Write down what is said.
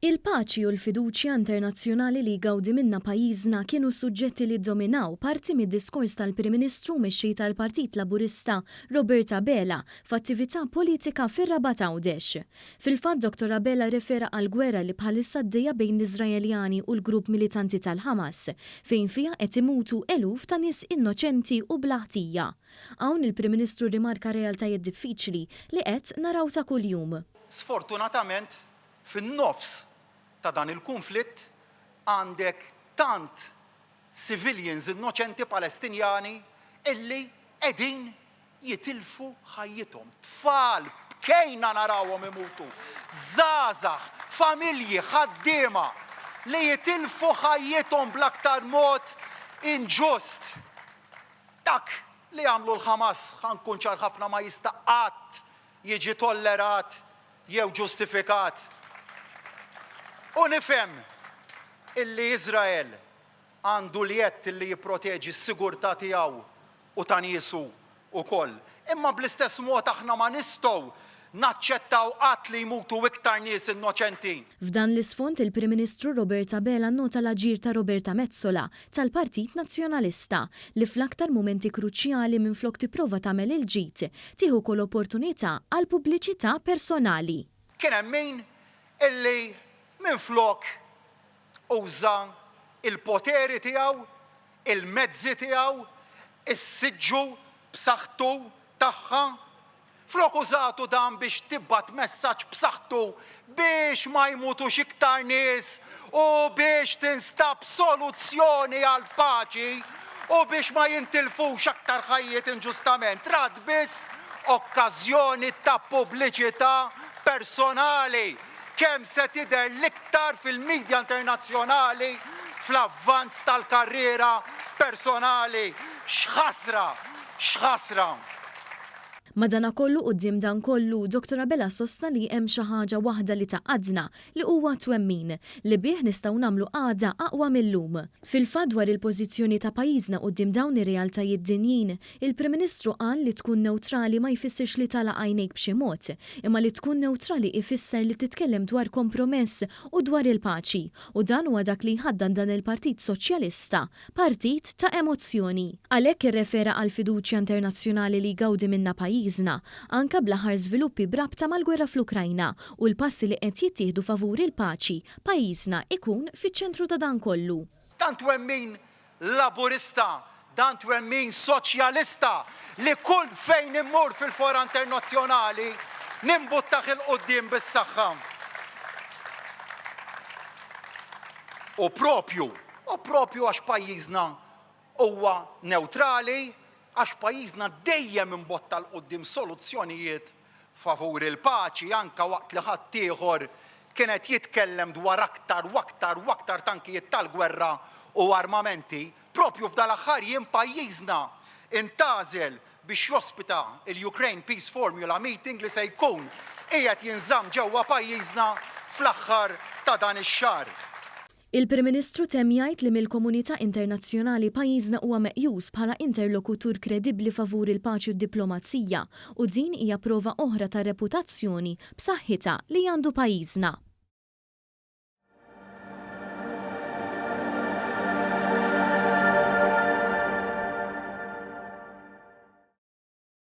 Il-paċi u l-fiduċja internazzjonali li jgawdi minnha pajjiżna kienu suġġetti li ddominaw parti mid-diskors tal-Prim Ministru u Mexxej tal-Partit Laburista Robert Abela f'attività politika fir-Rabat Għawdex. Fil-fatt Dottor Abela rrefera għall-gwerra li bħalissa għaddejja bejn l-Iżraeljani u l-grupp militanti tal-Ħamas fejn fiha qed imutu eluf ta' nies innoċenti u bla ħtija. Hawn il-Prim Ministru rrimarka realtajiet diffiċli li qed naraw ta' kuljum. Sfortunatament, Fin-nofs ta' dan il-kunflitt għandek tant civilians innoċenti Palestinjani illi qegħdin jitilfu ħajjithom. Tfal bkejna narawhom imutu, żgħażagħ, familji, ħaddiema li jitilfu ħajjithom bl-aktar mod inġust. Dak li għamlu l-Ħamas, ħa nkun ċar ħafna, ma jista' qatt jiġi tollerat jew ġustifikat. U nifhem illi Iżrael għandu l-jedd illi jipproteġi s-sigurtà tiegħu u ta' niesu wkoll. Imma bl-istess mod aħna ma nistgħu naċċettaw qatt li jmutu iktar nies innoċenti. F'dan l-isfond, il-Prim Ministru Robert Abela nnota l-aġir ta' Roberta Metsola tal-Partit Nazzjonalista li fl-aktar mumenti kruċjali minflok tipprova tagħmel il-ġid, tieħu kull opportunità għal pubbliċità personali. Kien hemm min illi minflok uża l-poteri tiegħu, il-mezzi tiegħu, is-siġġu b'saħħtu tagħha Flok użatu dan biex tibgħat messaġġ b'saħħtu biex ma jmutux iktar nies u biex tinstab soluzzjoni għall-paċi u biex ma jintilfux aktar ħajjiet inġustament, rat biss okkażjoni ta' pubbliċità personali kemm se tidher l-iktar fil-midja internazzjonali fl-avvanz tal-karriera personali. X'ħasra! X'ħasra! Madanakollu quddiem dan kollu, Dottor Abela sostna li hemm xi ħaġa waħda li tgħaqqadna, li huwa t-twemmin, li bih nistgħu nagħmlu għada aqwa mil-lum. Fil-fatt dwar il-pożizzjoni ta' pajjiżna quddiem dawn ir-realtajiet dinjin, il-Prim Ministru qal li tkun newtrali ma jfissirx li tagħlaq għajnejk b'xi mod, imma li tkun newtrali ifisser li titkellem dwar kompromess u dwar il-paċi, u dan huwa dak li jħaddan dan il-Partit Soċjalista Partit ta' emozzjoni. Għalhekk irrefera għall-fiduċja internazzjonali li jgawdi minnha pajjiżna, anke bl-aħħar żviluppi b'rabta mal-gwerra fl-Ukrajna u l-passi li qed jittieħdu favur il-paċi, pajjiżna ikun fiċ-ċentru ta' dan kollu. Dan twemmin Laburista, dan twemmin Soċjalista li kull fejn immur fil-fora internazzjonali nimbuttah 'il quddiem bis-saħħa. U propju, u propju għax pajjiżna huwa newtrali, għax pajjiżna dejjem imbotta 'l quddiem soluzzjonijiet favur il-paċi anke waqt li ħaddieħor kien qed jitkellem dwar aktar u aktar u aktar tankijiet tal-gwerra u armamenti, propju f'dal-aħħar jiem pajjiżna intgħażel biex jospita l-Ukraine Peace Formula Meeting li se jkun qiegħed jinżamm ġewwa pajjiżna fl-aħħar ta' dan ix-xahar. Il-Prim Ministru temm jgħid li mill-komunità internazzjonali pajjiżna huwa meqjus bħala interlokutur kredibbli favur il-paċi u d-diplomazija u din hija prova oħra tar-reputazzjoni b'saħħitha li għandu pajjiżna.